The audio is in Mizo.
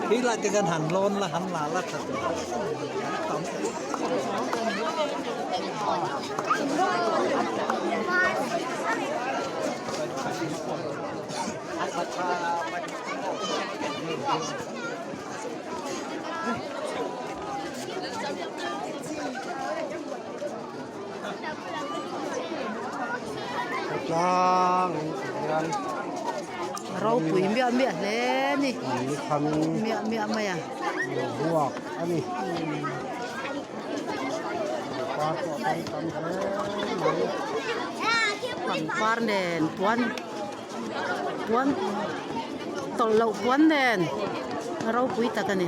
Khi lai te khan han lawn la han la la tha tur a tam. Tlang hian ropui miah miah hle a ni miah miah mai a boruak a ni pangpar pawh a tam tam hle mai pangpar nen puan puan tawlh loh puan nen ropui tak a ni.